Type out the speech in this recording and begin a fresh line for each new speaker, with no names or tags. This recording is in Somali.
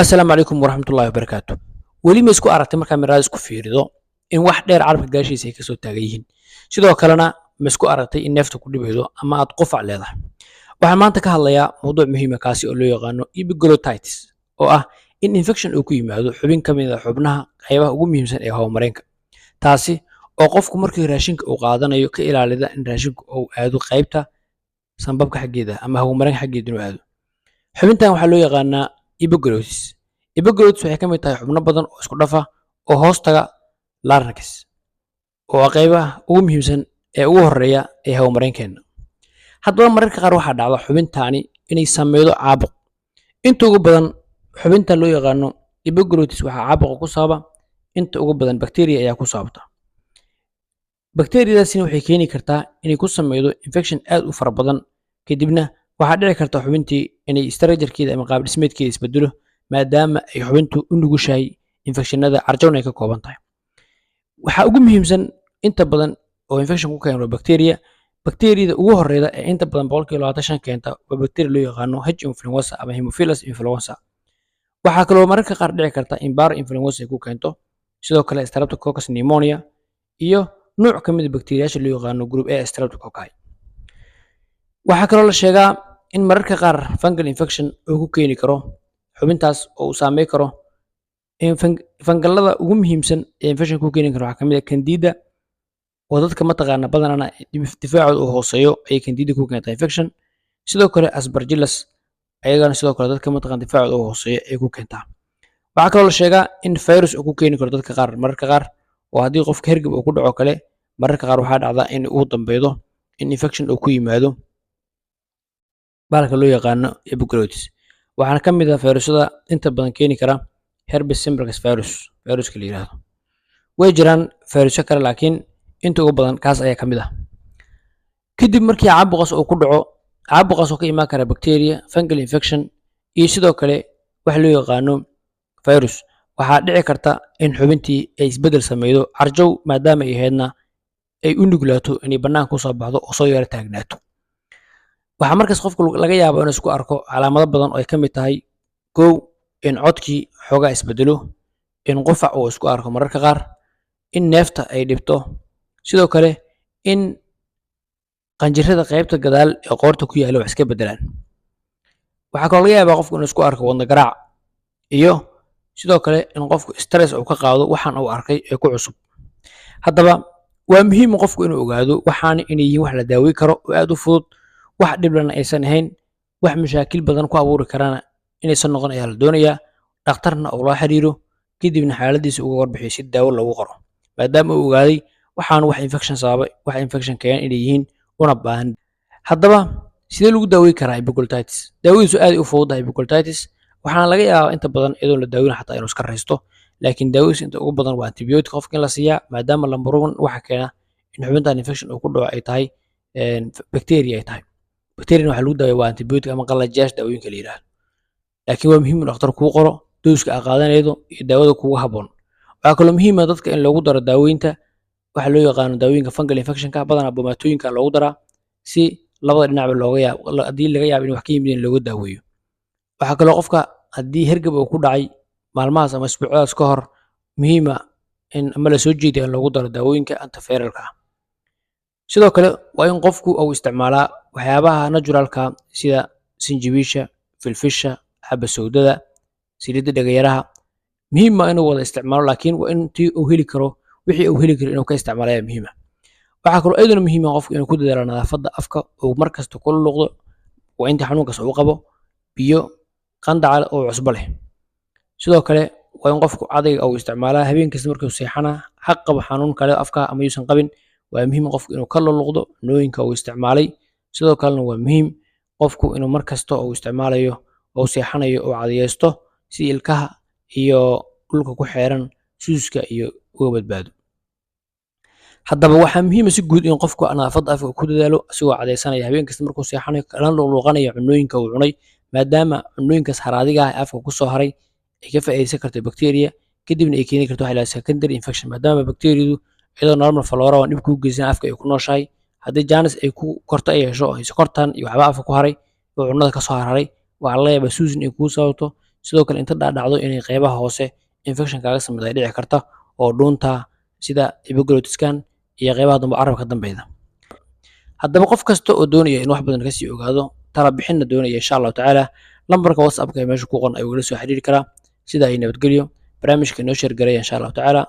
Asalaamu calaykum waraxmatullaahi wabarakaatu. Weli ma isku aragtay markaa miraad isku fiirido in wax dheer carabka gaashiisa ay kasoo taagan yihiin? Sidoo kalena ma isku aragtay in neefta ku dhibaydo ama aad qufac leedahay? Waxaan maanta ka hadlayaa mowduuc muhiima, kaasi oo loo yaqaano epiglottitis, oo ah in infection uu ku yimaado xubin ka mid a xubnaha qaybaha ugu muhiimsan ee hawo-mareenka, taasi oo qofku markii raashinka uu qaadanayo ka ilaalida in raashinku uu aado qaybta sanbabka xaggeeda ama hawo-mareenka xaggeeda inuu aado. Xubintan waxaa loo yaqaanaa epiglottis. Epiglottis waxay ka mid tahay xubno badan oo isku dhafa oo hoostaga larynx, oo ah qaybaha ugu muhiimsan ee ugu horeeya ee hawo-mareenkeena. Haddaba mararka qaar waxaa dhacda xubintaani inay sameydo caabuq. Inta ugu badan xubinta loo yaqaano epiglottis waxaa caabuqa ku sababa inta ugu badan bacteria ayaa ku sababta. Bakteeriyadaasina waxay keeni kartaa inay ku sameydo infection aad u fara badan, kadibna waxaa dhici karta xubintii inay structure-keeda ama qaab dhismeedkeeda isbedelo, maadaama ay xubintu u nugushahay infectionada, carjawna ay ka kooban tahay. Waxaa ugu muhiimsan inta badan oo infection ku keeno bacteria. Bakteeriyada ugu horeyda ee inta badan 25% keenta waa bacteria loo yaqaano H influenza ama Haemophilus influenza. Waxaa kaloo mararka qaar dhici karta in para influenza ay ku keento, sidoo kale Streptococcus pneumonia iyo nuuc ka mid a bakteeriyaasha loo yaqaano group A streptococci. Waxaa kaloo la sheegaa in mararka qaar fungal infection uu ku keeni karo xubintaas oo uu saameyn karo. In fungalada ugu muhiimsan ee infection ku keeni karo waxaa kamid ah candida, oo dadka mataqaana badanana difaacooda uu hooseeyo ayay candida ku keentaa infection. Sidoo kale Aspergillus ayagana sidoo kale dadka mataqaana difaacooda uu hooseeyo ay ku keentaa. Waxaa kaloo la sheegaa in virus uu ku keeni karo dadka qaar mararka qaar, oo haddii qofka hergeb uu ku dhaco kale, mararka qaar waxaa dhacda in uu dambeedo in infection uu ku yimaado bahalka loo yaqaano epiglottis. Waxaana ka mid ah fayrusyada inta badan keeni kara herpes simplex virus, viruska la yiraahdo. Way jiraan fayrusyo kale, laakiin inta ugu badan kaas ayaa ka mid ah. Kadib markii caabuqaas uu ku dhaco, caabuqaas oo ka imaan kara bacteria, fungal infection iyo sidoo kale wax loo yaqaano virus, waxaa dhici karta in xubintii ay isbeddel sameydo, carjow maadaama ay ahaydna ay u nuglaato inay bannaanka kusoo baxdo oo soo yaro taagnaato. Waxaa markaas qofka laga yaabo inuu isku arko calaamado badan oo ay ka mid tahay: kow, in codkii xoogaa isbedelo, in qufac uu isku arko mararka qaar, in neefta ay dhibto, sidoo kale in qanjirada qaybta gadaal ee qoorta ku yaalla wax iska beddelaan. Waxaa kaloo laga yaabaa qofku inuu isku arko wadno garaac, iyo sidoo kale in qofku stress uu ka qaado waxaan uu arkay ee ku cusub. Haddaba waa muhiim qofku inuu ogaado waxaana inay yihiin wax la daaweyn karo oo aad u fudud, wax dhib lana aysan ahayn, wax mashaakil badan ku abuuri karana inaysan noqon ayaa la doonayaa. Dhakhtarna uu la xiriiro, kadibna xaaladiisa uga warbixiyo si daawo loogu qoro, maadaama uu ogaaday waxaan wax infection sababay, wax infection keenay inay yihiin una baahan. Haddaba sidee lagu daaweyn karaa epiglottitis? Daawadiisu aad ay u fududahay epiglottitis, waxaana laga yaabaa inta badan iyadoon la daawin xataa inuu iska raysto, laakiin daawadiisu inta ugu badan waa antibiotic qofka in la siiyaa, maadaama number one waxa keena in xubintan infection uu ku dhaco ay tahay bacteria ay tahay. Bacteriana waxaa lagu daaweeyaa waa antibiotic ama qalajiyaasha daawooyinka la yiraahdo. Laakiin waa muhiim in dhakhtar kuu qoro dose-ka aad qaadanaydo iyo daawada kugu habboon. Waxaa kaloo muhiim ah dadka in loogu daro daaweynta waxa loo yaqaano daawooyinka fungal infectionka, badanaa bomaatooyinka loogu daraa, si labada dhinacba looga yaabo haddii laga yaabo in wax ka yimid in looga daaweeyo. Waxaa kaloo qofka haddii hergeb uu ku dhacay maalmahaas ama isbuucyadaas ka hor muhiima in ama la soo jeediyo in loogu daro daawooyinka antiviralka ah. Sidoo kale waa in qofku uu isticmaalaa waxyaabaha naturalka, sida sinjibiisha, filfisha, xabasowdada, saliidda dhagayaraha. Muhiim ma inuu wada isticmaalo, laakiin waa intii uu heli karo, wixii uu heli karo inuu ka isticmaalo ayaa muhiim ah. Waxaa kaloo iyaduna muhiim ah qofku inuu ku dadaalo nadaafadda afka, uu mar kasta ku luqdo waa intii xanuunkaas uu qabo biyo qandaca leh oo cusbo leh. Sidoo kale waa in qofku cadayga uu isticmaalaa habeen kasta markuu seexanaa, ha qabo xanuun kale afka ama yuusan qabin. Waa muhiim qofku inuu ka luqluqdo cunooyinka uu isticmaalay. Sidoo kalena waa muhiim qofku inuu mar kasta uu isticmaalayo oo seexanayo uu cadayeysto, si ilkaha iyo dhulka ku xeeran suuska iyo uga badbaado. Haddaba waxaa muhiim ah si guud in qofku nadaafadda afka ku dadaalo, isagoo cadaysanaya habeen kasta markuu seexanayo, kana luqluqanayo cunooyinka uu cunay, maadaama cunooyinkaas haraadiga ah ee afka kusoo haray ay ka faa'iideysan karto bacteria, kadibna ay keeni karto waxa la yiraahdo secondary infection, maadaama bacteriadu iyadoo normal flora oo dhib kuu geysan afka ay ku nooshahay, haddii chance ay ku korto ay hesho ay sokortan iyo waxba afka ku haray oo cunada kasoo harharay, waxaa laga yaabaa suusin ay kuu sababto. Sidoo kale inta dhaadhacdo inay qeybaha hoose infection kaaga sameydo ay dhici karta, oo dhuunta sida epiglottiskan iyo qeybaha dambe carabka dambeeda. Haddaba qof kasta oo doonaya in wax badan kasii ogaado, tala bixinna doonaya, insha Allahu tacaala lambarka WhatsAppka ee meesha ku qoran ayuu ila soo xiriiri karaa. Sida ay nabadgelyo. Barnaamijka inoo share gareeya, insha Allahu tacaala.